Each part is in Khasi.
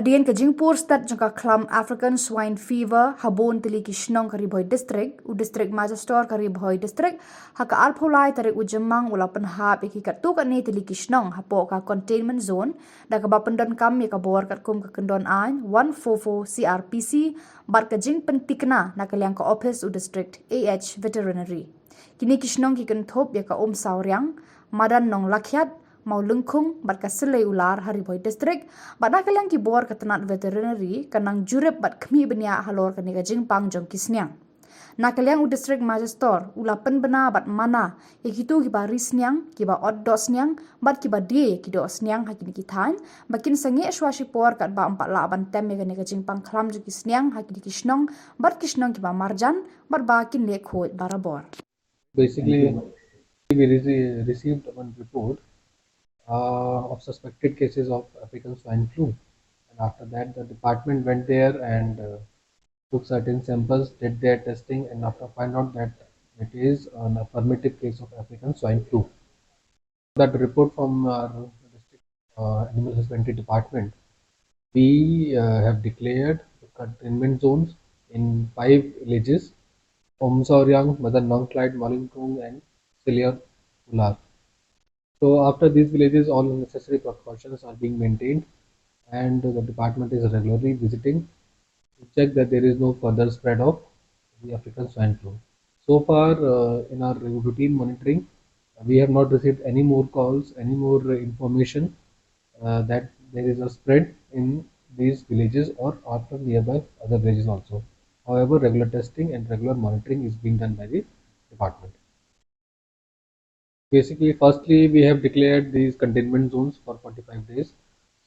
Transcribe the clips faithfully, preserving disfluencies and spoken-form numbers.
Hadien ka jingpur stet jong ka khlam African Swine Fever ha bun tylli ki shnong ka Ri Bhoi District, u District Magistrate ka Ri Bhoi District ha ka arphew lai tarik u Jymmang u la pynhap ïa ki katto katne tylli ki shnong hapoh ka containment zone da kaba pyndonkam ïa ka bor katkum ka kyndon aiñ one four four C R P C bad ka jingpyntikna na ka liang ka ophis u District A H Veterinary. Kine ki shnong ki kynthup ïa ka Umsawriang, Madan Nonglakhiat, Mawlyngkhung bad ka Sylei Ular ha Ri Bhoi District, bad na ka liang ki bor ka tnat veterinary ka nang jurip bad khmih bniah halor kane ka jingpang jong ki sniang. Na ka liang u District Magistrate u la pynbna bad mana ïa kito kiba ri sniang, kiba ot doh sniang bad kiba die ïa ki doh sniang ha kine ki thaiñ ba kin sangeh shuwa shipor katba ym pat lah ban tem ïa kane ka jingpang khlam jong ki sniang ha kine ki shnong bad ki shnong kiba marjan bad ba kin leh khuid barabor. Basically, we rece- received one report uh, of suspected cases of African swine flu. And after that, the department went there and uh, took certain samples, did their testing, and after find out that it is an affirmative case of African swine flu. That report from our district uh, animal husbandry department, we uh, have declared containment zones in five villages: Umsawriang, Madan Nongklait, Mawlyngkhung, and Sylei Ular. So after these villages, all necessary precautions are being maintained, and the department is regularly visiting to check that there is no further spread of the African swine flu. So far, uh, in our routine monitoring, we have not received any more calls, any more information uh, that there is a spread in these villages or after nearby other villages also. However, regular testing and regular monitoring is being done by the department. Basically, firstly, we have declared these containment zones for forty-five days.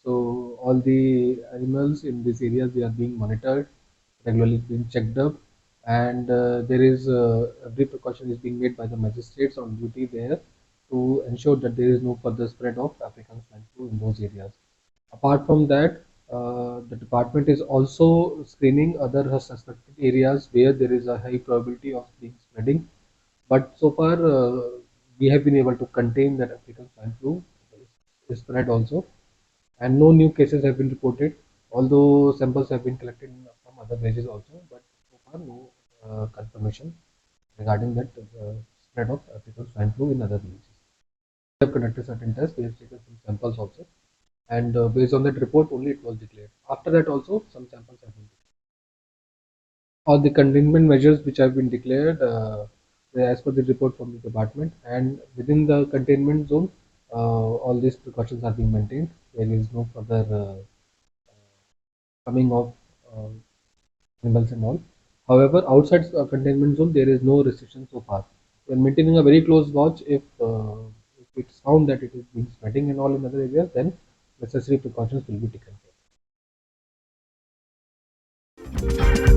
So all the animals in these areas, they are being monitored, regularly being checked up, and uh, there is uh, every precaution is being made by the magistrates on duty there to ensure that there is no further spread of African swine flu in those areas. Apart from that, uh, the department is also screening other suspected areas where there is a high probability of being spreading. But so far, uh, we have been able to contain that African swine flu spread also, and no new cases have been reported, although samples have been collected from other villages also, but so far no uh, confirmation regarding that uh, spread of African swine flu in other villages. We have conducted certain tests, we have taken some samples also, and uh, based on that report only it was declared. After that also, some samples have been declared. All the containment measures which have been declared uh, as per the report from the department, and within the containment zone, uh, all these precautions are being maintained. There is no further uh, coming of uh, animals and all. However, outside uh, containment zone, there is no restriction so far. We are maintaining a very close watch. If, uh, if it's found that it is being spreading and all in other areas, then necessary precautions will be taken care.